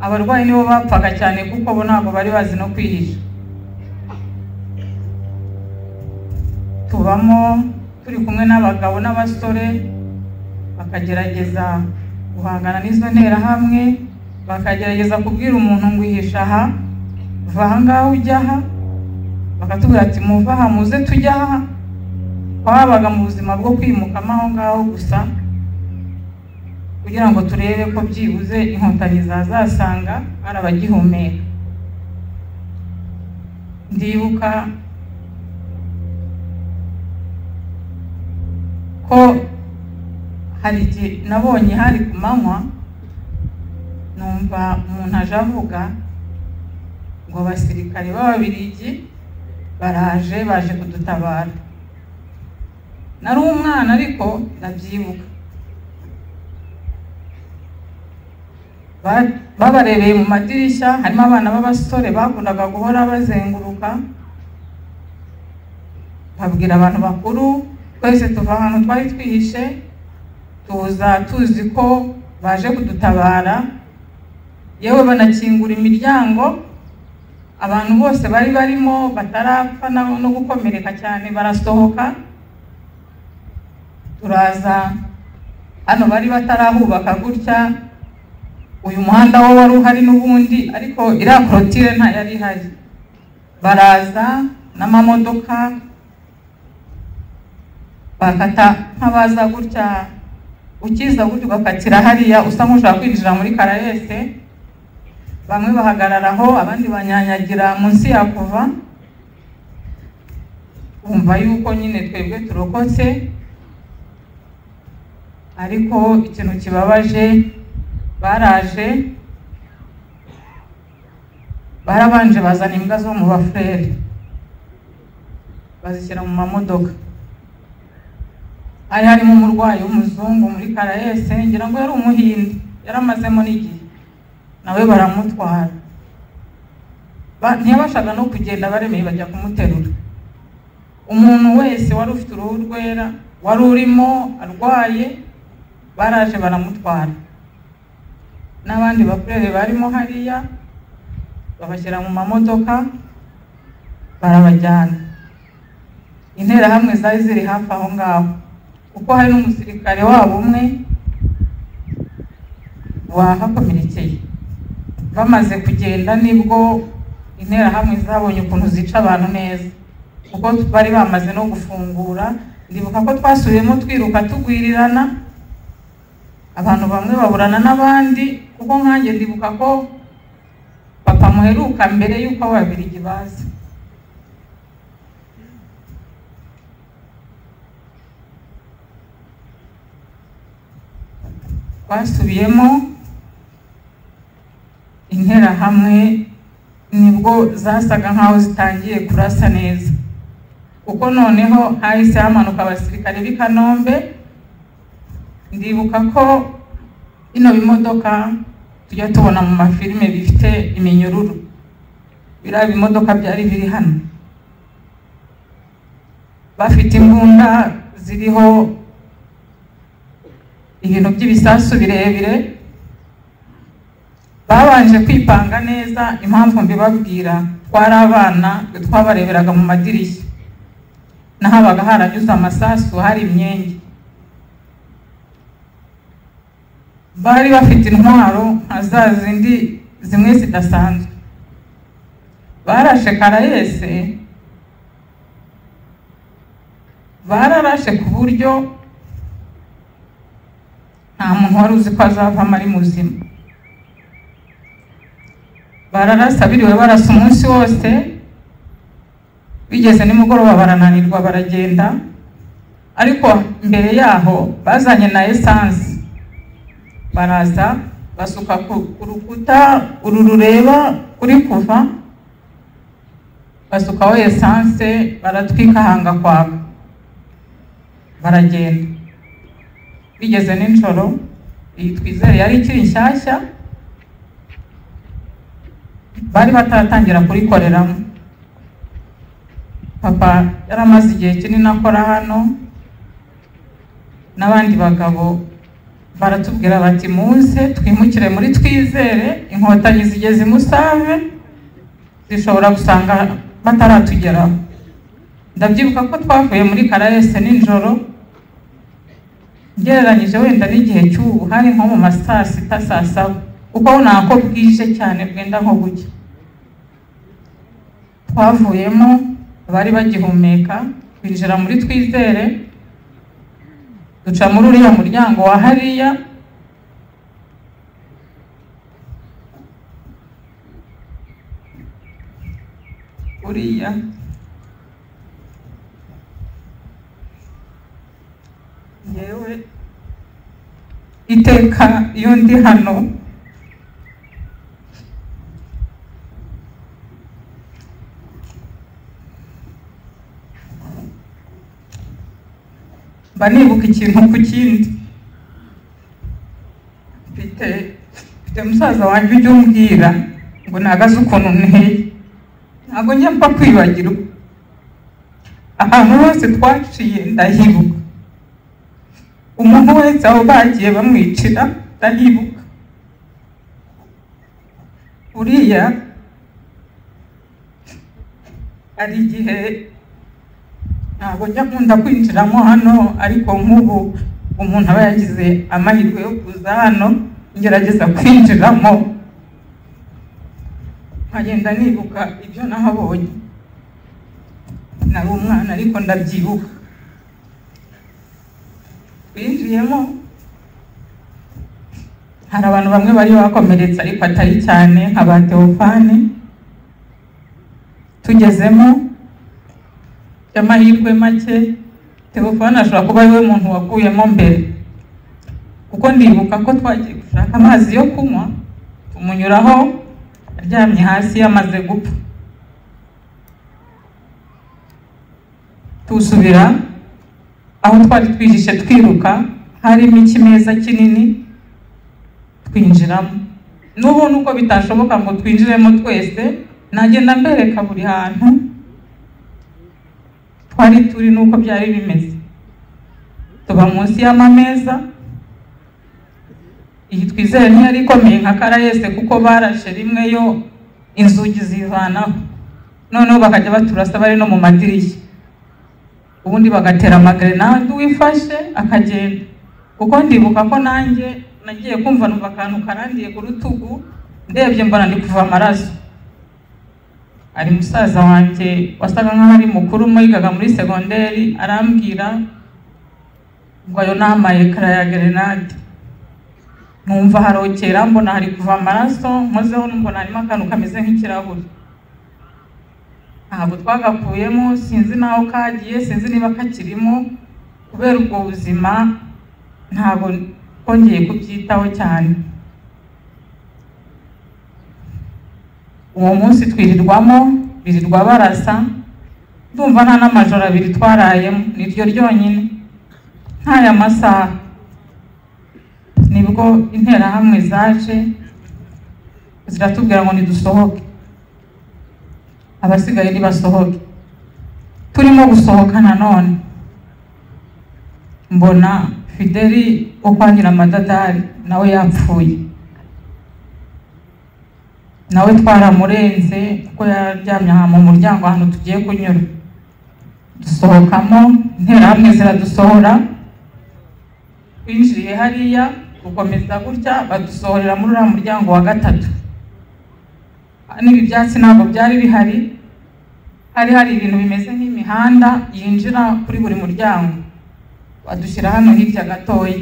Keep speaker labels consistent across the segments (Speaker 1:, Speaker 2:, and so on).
Speaker 1: Abarwayi nibo bapfaga cyane kuko bo ntabwo bari bazi no kwihisha. Tubamo turi kumwe n'abagabo n'abasore, bakagerageza guhangana n'izo nterahamwe, bakagerageza kubwira umuntu ngo ihisha aha, va aha ngaha ujya aha, bakatubwira ati muva aha muze tujya aha. Twabaga mu buzima bwo kwimukamo aho ngaho gusa kugira ngo turebe ko byibuze inkotanyi zazasanga hari abagihumeka. Ndibuka ko hari igihe nabonye hari ku manywa, numva umuntu aje avuga ngo abasirikare b'Ababiligi baraje, baje kudutabara. Nari umwana ariko ndabyibuka. Babarebeye mu madirishya, harimo abana b'abasore bakundaga guhora bazenguruka, babwira abantu bakuru, twese tuva ahantu twari twihishe, tuza tuzi ko baje kudutabara. Yewe banakingura imiryango, abantu bose bari barimo batarapfa no gukomereka cyane barasohoka. Turaza hano bari batarahubaka gutya, uyu muhanda wo wari uhari n'ubundi, ariko iriya korotire nta yari ihari. Baraza n'amamodoka bakata nk'abaza gutya, ukiza gutya ugakatira hariya usa nk'ushaka kwinjira muri Karayese. Bamwe bahagarara aho, abandi banyanyagira munsi ya kuva, bumva yuko nyine twebwe turokotse. Ariko ikintu kibabaje, baraje barabanje bazana imbwa zo mu bafurere bazishyira mu mamodoka. Hari harimo umurwayi w'umuzungu muri Karayese, ngira ngo yari umuhinde, yaramazemo n'igihe, nawe baramutwara. Ntiyabashaga no kugenda, baremeye bajya kumuterura. Umuntu wese wari ufite uruhu rwera, wari urimo arwaye, baraje baramutwara. N'abandi bafurere barimo hariya babashyira mu mamodoka barabajyana. Interahamwe zari ziri hafi aho ngaho, kuko hari n'umusirikare wabo umwe wahakomerekeye. Bamaze kugenda nibwo interahamwe zabonye ukuntu zica abantu neza, kuko bari bamaze no gufungura. Ndibuka ko twasubiyemo twiruka tugwirirana, abantu bamwe baburana n'abandi, kuko nkanjye ndibuka ko papa muheruka mbere y'uko Ababiligi baza. Twasubiyemo interahamwe nibwo zasaga nkaho zitangiye kurasa neza, kuko noneho hahise hamanuka abasirikare b'i Kanombe. Ndibuka ko ino bimodoka tujya tubona mu mafilime bifite iminyururu, biriya bimodoka byari biri hano, bafite imbunda ziriho ibintu by'ibisasu birebire. Babanje kwipanga neza. Impamvu mbibabwira, twari abana, twabareberaga mu madirishya, nahabaga haranyuze amasasu, hari imyenge. Bari bafite intwaro nka za zindi zimwe zidasanzwe. Barashe Karayese, bararashe ku buryo nta muntu wari uzi ko azavamo ari muzima. Bararasa, biriwe barasa umunsi wose, bigeze nimugoroba barananirwa baragenda. Ariko mbere yaho bazanye na essence, baraza basuka ku rukuta uru rureba kuri kuva, basukaho essence, baratwika hanga kwaka, baragenda. Bigeze nijoro, iyi Twizere yari ikiri nshyashya, bari bataratangira kurikoreramo. Papa yaramaze igihe kinini akora hano, n'abandi bagabo Baratubwira bati muze twimukire muri Twizere, inkotanyi zigeze i Musave zishobora gusanga bataratugeraho. Ndabyibuka ko twavuye muri Karayese nijoro, ngereranyije wenda n'igihe cy'ubu hari nko mu ma saa sita saa saba, kuko nako bwije cyane bwenda nko gucya. Twavuyemo abari bagihumeka twinjira muri Twizere, duca muri uriya muryango wa hariya. Uriya yewe iteka iyo ndi hano mba nibuka ikintu ku kindi. Mfite musaza wanjye ujya umbwira ngo nagaze ukuntu nteye, ntabwo njya mpa kwibagirwa. Ahantu hose twaciye ndahibuka, umuntu wese aho bagiye bamwicira ndahibuka. Uriya hari igihe ntabwo njya nkunda kwinjiramo hano, ariko nk'ubu umuntu aba yagize amahirwe yo kuza hano, ngerageza kwinjiramo nkagenda nibuka ibyo nahabonye. Nari umwana ariko ndabyibuka. Twinjiyemo hari abantu bamwe bari bakomeretse ariko atari cyane nka ba Theophane. Tugezemo amahirwe make, Theophane ashobora kuba ariwe muntu waguyemo mbere, kuko ndibuka ko twagiye gushaka amazi yo kunywa tumunyuraho aryamye hasi yamaze gupfa. Tusubira aho twari twihishe twiruka, harimo ikimeza kinini, twinjiramo. N'ubu nuko bitashoboka ngo twinjiremo twese, nagenda mbereka buri hantu twari turi nuko byari bimeze. Tuba munsi y'amameza. Iyi Twizere ntiyari ikomeye nka Karayese, kuko barashe rimwe yo inzugi zivanaho, noneho bakajya baturasa bari no mu madirishya, ubundi bagatera amagrenade uwifashe akagenda. Kuko ndibuka ko nanjye nagiye kumva numva akantu karandiye ku rutugu, ndebye mbona ndi kuva amaraso. Ari musaza wanjye wasaga nkaho ari mukuru, mwigaga muri segonderi, arambwira ngo ayo ni amayekara ya grenade. Numva harokera, mbona hari kuva amaraso, nkozeho mbona harimo akantu kameze nk'ikirahure. Ntabwo twagakuyemo, sinzi n'aho kagiye, sinzi niba kakirimo, kubera ubwo buzima ntabwo twongeye kubyitaho cyane. Uwo munsi twirirwamo, birirwa barasa, ndumva nta n'amajoro abiri twarayemo, niryo ryonyine, nk'aya masaha. Nibwo interahamwe zaje ziratubwira ngo nidusohoke, abasigaye nibasohoke. Turimo gusohoka nanone mbona Fideli wo kwa Nyiramadadari nawe yapfuye, nawe twaramurenze kuko yaryamye aha mu muryango ahantu tugiye kunyura. Dusohokamo, interahamwe ziradusohora, twinjiriye hariya gukomeza gutya, badusohorera muri uriya muryango wa gatatu. N'ibi byatsi ntabwo byari bihari, hari hari ibintu bimeze nk'imihanda yinjira kuri buri muryango, badushyira hano hirya gatoya,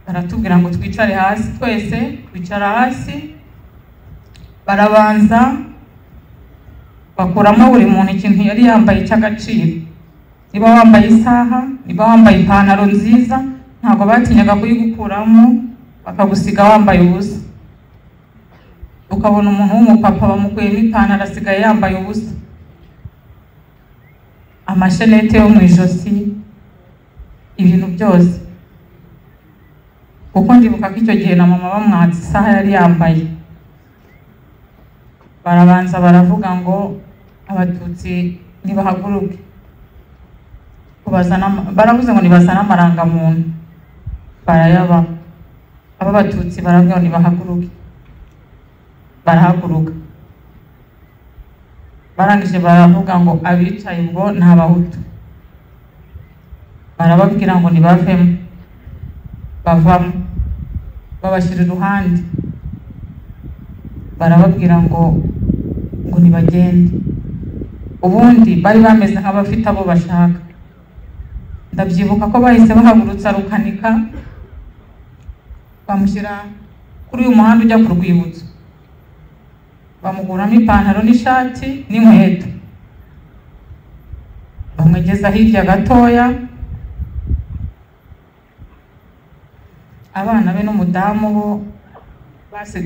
Speaker 1: baratubwira ngo twicare hasi. Twese twicara hasi, barabanza bakuramo buri muntu ikintu yari yambaye cy'agaciro. Niba wambaye isaha, niba wambaye ipantaro nziza, ntabwo batinyaga kuyigukuramo, bakagusiga wambaye ubusa. Ukabona umuntu w'umupapa bamukuyemo ipantaro asigaye yambaye ubusa, amashenete yo mu ijosi, ibintu byose. Kuko ndibuka ko icyo gihe na mama bamwatse isaha yari yambaye. Barabanza baravuga ngo abatutsi nibahaguruke, baravuze ngo nibazane amarangamuntu. Barayabaha. Ab'Abatutsi barabwira ntibahaguruke, barahaguruka. Barangije baravuga ngo abicaye ubwo ni Abahutu, barababwira ngo ntibavemo, bavamo, babashyira iruhande, barababwira ngo ntibagende. Ubundi bari bameze nk'abafite abo bashaka. Ndabyibuka ko bahise bahagurutsa Rukanika, bamushyira kuri uyu muhanda ujya ku rwibutso, bamukuramo ipantaro n'ishati n'inkweto, bamwegeza hirya gatoya. Abana be n'umudamu bo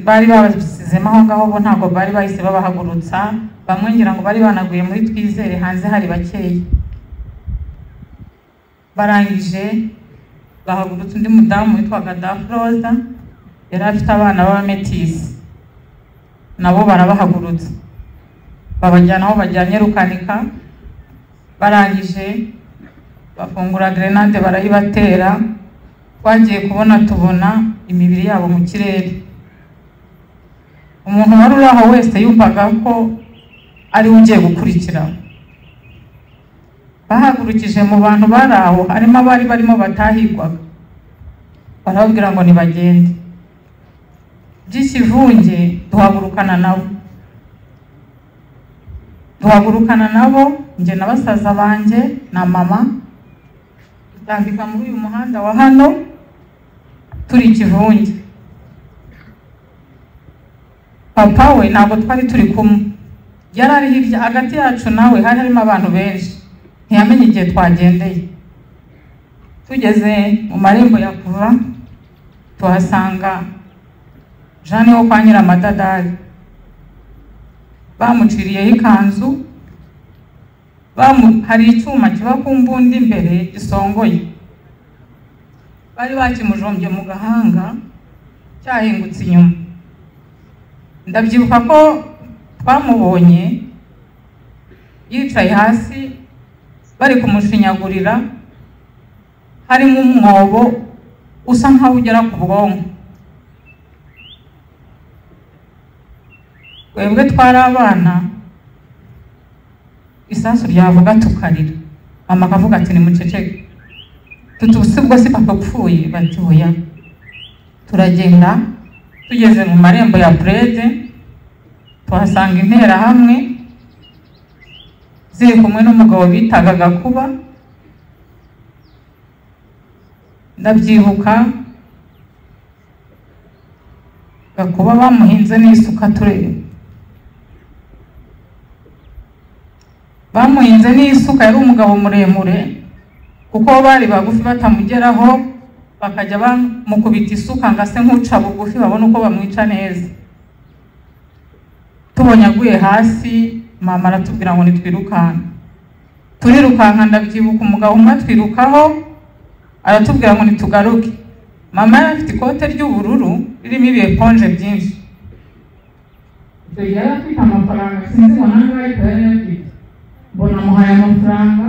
Speaker 1: bari babasizemo aho ngaho, bo ntabwo bari bahise babahagurutsa, bamwe ngira ngo bari banaguye muri Twizere, hanze hari bakeya. Barangije bahagurutsa undi mudamu witwaga Dafroza, yari afite abana b'abametisi, nabo barabahagurutsa, babajyana aho bajyanye Rukanika. Barangije bafungura grenade barayibatera. Twagiye kubona tubona imibiri yabo mu kirere. Umuntu wari uri aho wese yumvaga ko ari we ugiye gukurikira. Bahagurukije mu bantu bari aho, harimo abari barimo batahigwaga, barababwira ngo nibagende. By'ikivunge duhagurukana nabo, njye na basaza banjye na mama, dutambika muri uyu muhanda wa hano turi ikivunge. Papa we ntabwo twari turi kumwe, yari ari hirya hagati yacu nawe hari harimo abantu benshi, ntiyamenye igihe twagendeye. Tugeze mu marembo ya Kuva tuhasanga Jeanne wo kwa Nyiramadadari, bamuciriyeho ikanzu, hari icyuma kiba ku mbunda imbere gisongoye, bari bakimujombye mu gahanga cyahingutse inyuma. Ndabyibuka ko twamubonye yicaye hasi bari kumushinyagurira, harimo umwobo usa nkaho ugera ku bwonko. Twebwe twari abana, isasu ryavuga tukarira, mama akavuga ati nimuceceke, tuti ubwo si papa upfuye? Bati oya. Turagenda tugeze mu marembo ya Brede, tuhasanga interahamwe ziri kumwe n'umugabo bitaga Gakuba. Ndabyibuka Gakuba bamuhinze n'isuka tureba, bamuhinze n'isuka, yari umugabo muremure kuko bari bagufi batamugeraho, bakajya bamukubita isuka ngo ase nk'uca bugufi babone uko bamwica neza. Tubonye aguye hasi, mama aratubwira ngo nitwirukanka. Turirukanka, ndabyibuka umugabo umwe atwirukaho aratubwira ngo nitugaruke. Mama yari afite ikote ry'ubururu ririmo ibiponje byinshi. Icyo gihe yari afite amafaranga, sinzi ngo nangahe ariko yari afite. Mbona amuhaye amafaranga,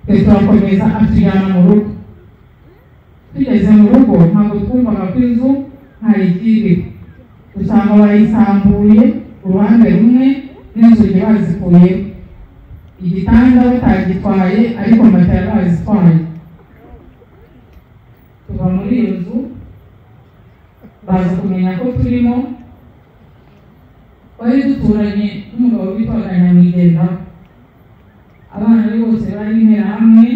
Speaker 1: twe turakomeza atujyana mu rugo. Tugeze mu rugo ntabwo twumvaga ko inzu ntayikiriho, usanga bayisambuye uruhande rumwe n'inzugi bazikuyeho, igitanda batagitwaye ariko matera bazitwaye. Tuva muri iyo nzu baza kumenya ko turimo. Twari duturanye n'umugabo witwaga Nyamwigendaho, abana be bose bari interahamwe,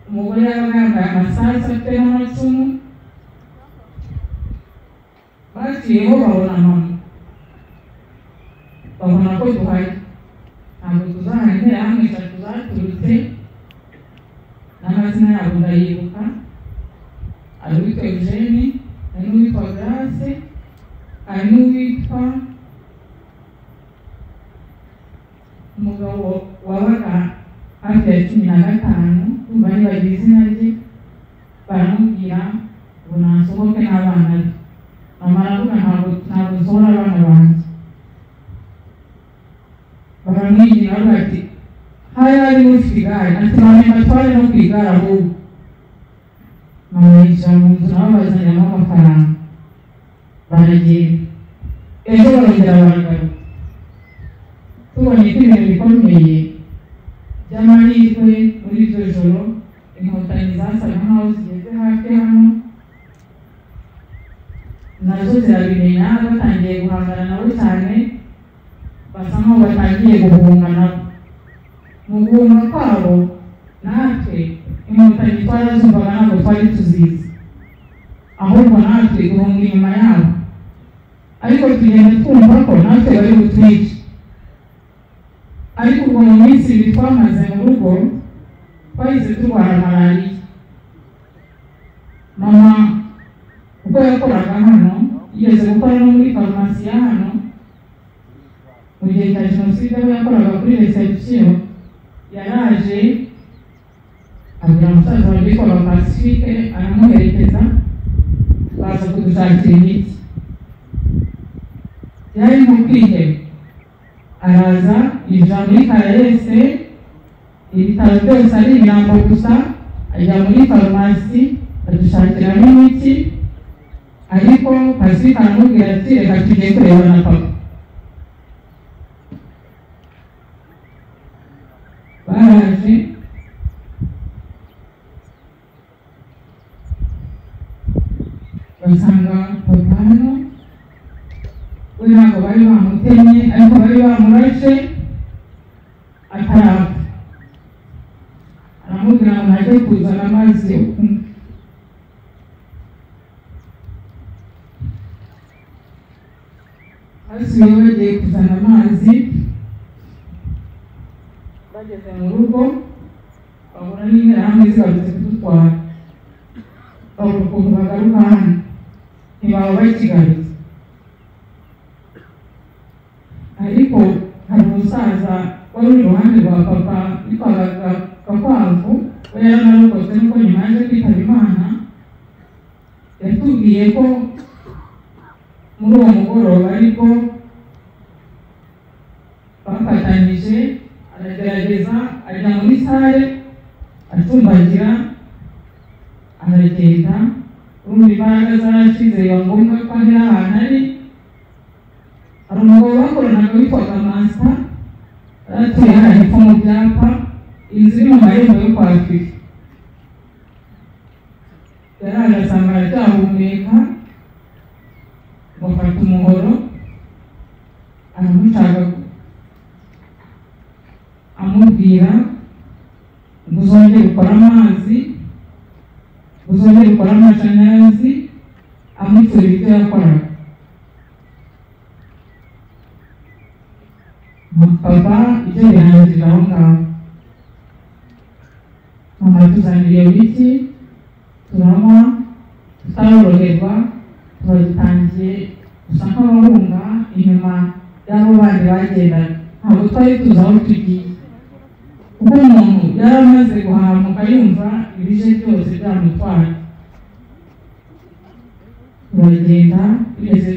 Speaker 1: umugore yabaga yambaye amasasu afite n'amacumu. Baciyeho babona mama, babona ko duhari, ntabwo tuzahana interahamwe eshatu zaturutse, n'amazina yabo ndayibuka, hari uwitwa Eugene, hari n'uwitwa Grace, hari n'uwitwa umugabo wabaga hafi ya 15, kumva nibagiwe izina rye. Baramubwira ngo nasohoke n'abana be. Mama aravuga ntabwo nsohora abana banjye. Baramwinginga baravuga ati hari hari ufite igare, ati bamwe batware no ku igare ahubwo. Mama yinjira mu nzu nabo Baragenda, ejo barongera baragaruka. Tubonye ko ibintu bikomeye by'amahirwe, muri iryo joro Inkotanyi zasaga nkaho zigeze hafi hano, nazo zirabimenya, batangiye guhangana nabo cyane, basa nkaho batangiye guhunga nabo. Mu guhunga kwabo natwe Inkotanyi twarazumvaga, ntabwo twari tuzizi, ahubwo natwe guhunga inyuma yabo, ariko tugenda twumva ko natwe bari butwice. Ariko ubwo mu minsi ibiri twamaze mu rugo twahise turwara malariya. Mama uko yakoraga hano, yigeze gukora no muri farumasi ya hano mu gihe cya jenoside, aho yakoraga kuri reception, yaraje abwira musaza wanjye witwaga Pacifique, aramuherekeza, baza kudushakira imiti. Yari nko kwiheba, araza yinjira muri Caraes, ibitaro byose ari imirambo gusa, ajya muri farumasi adushakiramo imiti. Ariko Pacifique aramubwira ati reka tujye kureba na papa. Baraje basanga papa hano, we ntabwo bari bamutemye, ariko bari bamurashe atarapfa. Aramubwira ngo ntajye kuzana amazi yo kunywa. Basubiyeyo bagiye kuzana amazi, bageze mu rugo bahura n'Interahamwe zigarutse kudutwara, babura ukuntu bagaruka hano, ntibaba bakigarutse. Ariko hari umusaza wari uri iruhande rwa papa witwaga Gakwavu, we yaranarokotse nuko nyuma yaje kwitaba Imana. Yatubwiye ko muri uwo mugoroba ariko bafatanyije, aragerageza ajya muri sale acumbagira, aragenda. Urumva imbaraga zarashize, biba ngombwa ko agera ahantu ari. Hari umugabo bakoranaga witwaga Masa, yari atuye hariya hepfo mu byapa, inzu iri mu marembo yo kwa Fifi. Yaraje asanga aracyahumeka, ngo afata umuhoro aramucagagura, amubwira ngo uzongere ukore amazi, uzongere ukore amashanyarazi, amucyura ibyo yakoraga. Papa ibyo birangirira aho ngaho. Mama atuzanira iyo miti turanywa, tutaroroherwa, tuba dutangiye gusa nk'abahunga inyuma y'aho bandi bagendaga. Ntabwo twari tuzi aho tugiye, kuko umuntu yari amaze guhamuka yumva ibije byose byamutwaye. Turagenda tugeze,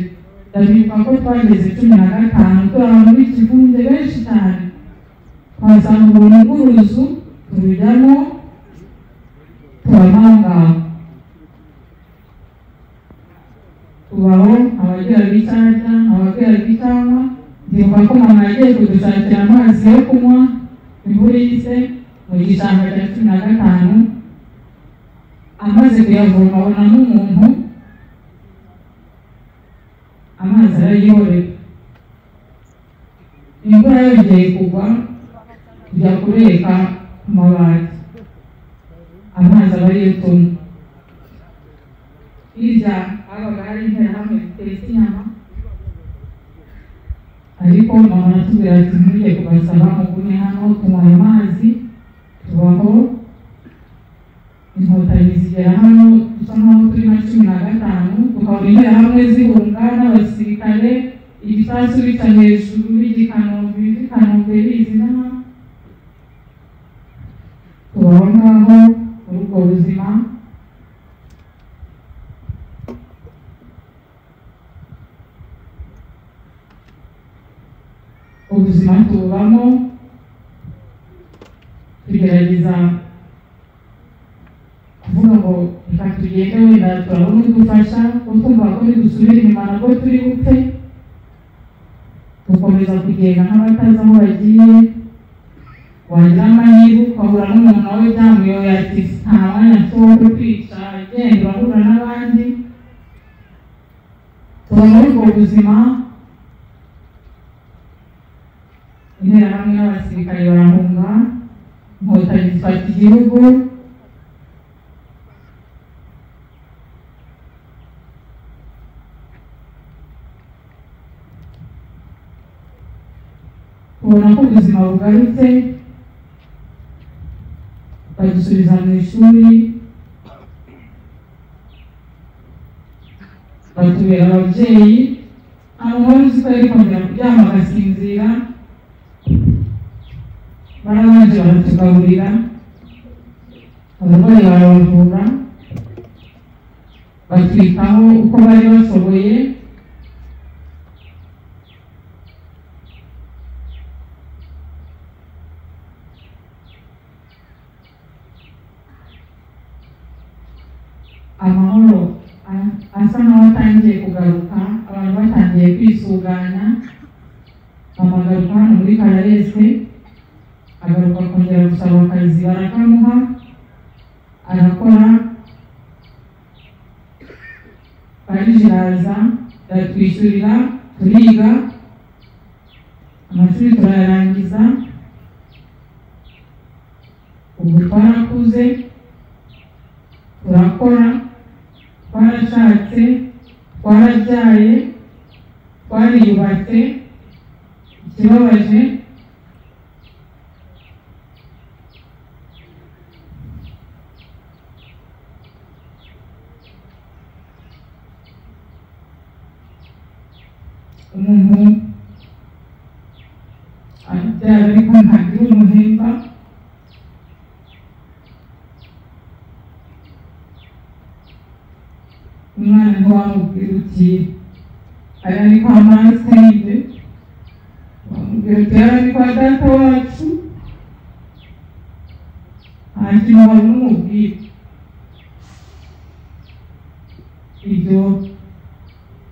Speaker 1: ndabibuka ko twageze 15, turi muri ikivunge benshi cyane, twasanga ubuntu bw'uruzu turujyamo, tubamo aho ngaho, tubaho abageraga icyarya, abageraga icyanywa. Ndibuka ko mama yagiye kudushakira amazi yo kunywa imvura ihise mu gishanga cya 15, amaze kuyavoma abonamo umuntu, amazi arayihorera. Imvura yongeye kugwa, tujya kureka ku mabati, amazi aba ariyo tunywa. Hirya habaga hari Interahamwe zitetse inyama, ariko mama aratubwira ati ntujye kubasaba, mugume hano tunywa ayo mazi. Tubaho, Inkotanyi zigera hano dusa nkaho turi nka 15, tukabona Interahamwe zihunga n'abasirikare, ibisasu bica hejuru bijya i Kanombe, biva i Kanombe biza inaha. Tubaho ngaho muri ubwo buzima. Ubuzima tubamo tugerageza kuvuga ngo reka tugende wenda turabona udufasha, kuko ko nidusubira inyuma nabwo turi bupfe. Dukomeza kugenda nk'abatazi aho bagiye, wagira amahirwe ukahura n'umuntu nawe byamuyoye ati nta mwanya mfite wo kukwica, genda urahura n'abandi. Tuba muri ubwo buzima, interahamwe n'abasirikare barahunga, inkotanyi zifata igihugu. Tubona ko ubuzima bugarutse, badusubiza mu ishuri, batubera ababyeyi. Nta muntu wari uzi ko yari kongera kuryama agasinzira. Barabanje baratugaburira, abarwayi barabavura, batwitaho uko bari bashoboye. Amahoro asa nkaho atangiye kugaruka, abantu batangiye kwisuganya. Mama agaruka hano muri Kararese, agaruka kongera gusaba akazi barakamuha, arakora. Fariji iraza iratwishyurira, turiga amashuri turayarangiza. Ubu twarakuze, turakora, twarashatse, twarabyaye, twariyubatse. Ikibabaje umuntu abyara ariko ntagira umuhemba. Umwana ntiwamubwira uti aya ni kwa masenge, wamubwira uti aya ni kwa data wacu, nta kintu wabona umubwira. Ibyo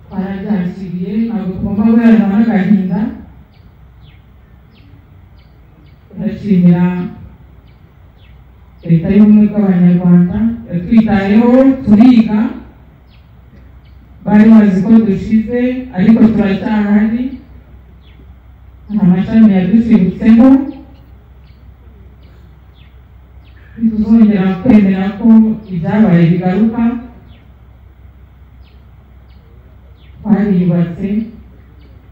Speaker 1: twarabyakiriye, ntabwo tugomba guheranwa n'agahinda. Turashimira leta y'ubumwe bw'Abanyarwanda yatwitayeho, turiga. Bari bazi ko dushize ariko turacyahari, nta mashami yadushibutseho. Ntituzongera kwemera ko ibyabaye bigaruka. Twariyubatse,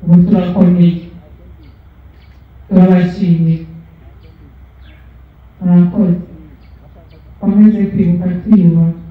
Speaker 1: ubu turakomeye, turabashimira, murakoze. Komeze kwibuka twiyubaka.